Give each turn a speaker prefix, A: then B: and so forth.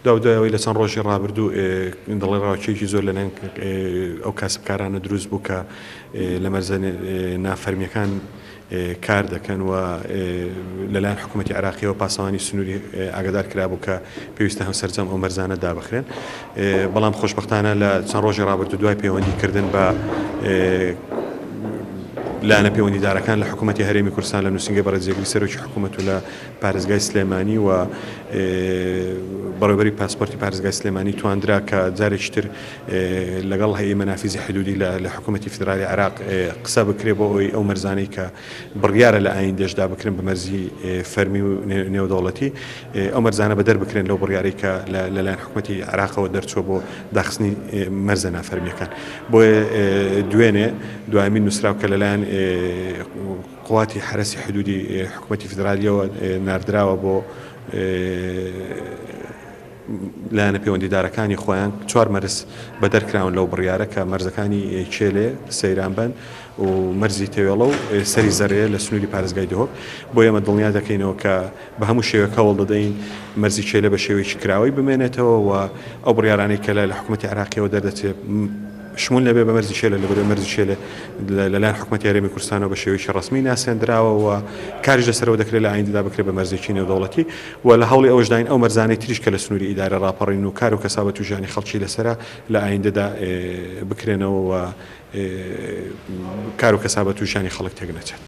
A: دوابەدوای ئەوەی لە چەند ڕۆژی ڕابردوو دڵەڕاوکێیەکی زۆر لەلایەن ئەو کاسبکارانە دروست بوو کە لە مەرزە نافەرمییەکان کار دەکەن و لەلایەن حکوومەتی عێراقیەوە پاسەوانی سنووری ئاگادار کرابوو کە پێویستە هەم سەرجەم ئەو مەرزانە دابخرێن. بەڵام خۆشبەختانە لە چەند ڕۆژی ڕابردوو دوای پەیوەندی کردن بە لایەنە پەیوەندیدارەکان لە حکوومەتی هەرێمی کوردستان لە نووسینگەی بەڕێز جێگری سەرۆکی حکوومەت و لە پارێزگای سلێمانی و بەڕێوەبەری پاسپۆرتی پارێزگای سلێمانی تواندرا کە جارێکی تر لەگەڵ هەیئەی مەنافیزی حدودی لە حکوومەتی فیدرالی عێراق قسە بکرێ بۆ ئەوەی ئەو مەرزانەی کە بڕیارە لە ئایندەشدا بکرێن بە مەرزی فەرمی و نێودەوڵەتی ئەو مەرزانە بەدەر بکرێن لەو بڕیارەی کە لەلایەن حکوومەتی عێراقەوە دەرچووە بۆ داخستنی مەرزە نافەرمییەکان. بۆیە دوێنێ دوایەمین نووسراو کە لەلایەن قواتی حەرەسی حدودی حکوومەتی فیدرالییەوە ناردراوە بۆ لایەنە پەیوەندیدارەکانی خۆیان چوار مەرز بەدەر کراون لەو بڕیارە کە مەرزەکانی کێلێ، سەیرانبەند و مەرزی تەوێڵە و سەری زەرێیە لە سنووری پارێزگای دهۆک. بۆیە ئێمە دڵنیا دەکەینەوە کە بە هەموو شێوەیەک هەوڵ دەدەین مەرزی کێلێ بە شێوەیەکی کراوەی بمێنێتەوە و ئەو بڕیارانەی کە لە حکوومەتی عێراقییەوە دەردەچێت شمول نەبێت بە مەرزی کێلێ، لەبەرئەوەی مەرزی کێلێ لەلایەن حکومەتی هەرێمی کوردستانەوە بە شێوەیەکی ڕەسمی ناسێندراوە و کاریش لەسەرەوە دەکرێت لە ئایندەدا بکرێت بە مەرزێکی نێودەوڵەتی و لە هەوڵی ئەوەشداین ئەو مەرزانەی تریش کە لە سنووری ئیدارە ڕاپەڕین و کار و کەسابەت و ژیانی خەڵکی لەسەرە لە ئایندەدا بکرێنەوە و کار و کەسابەت و ژیانی خەڵک تێک نەچێت.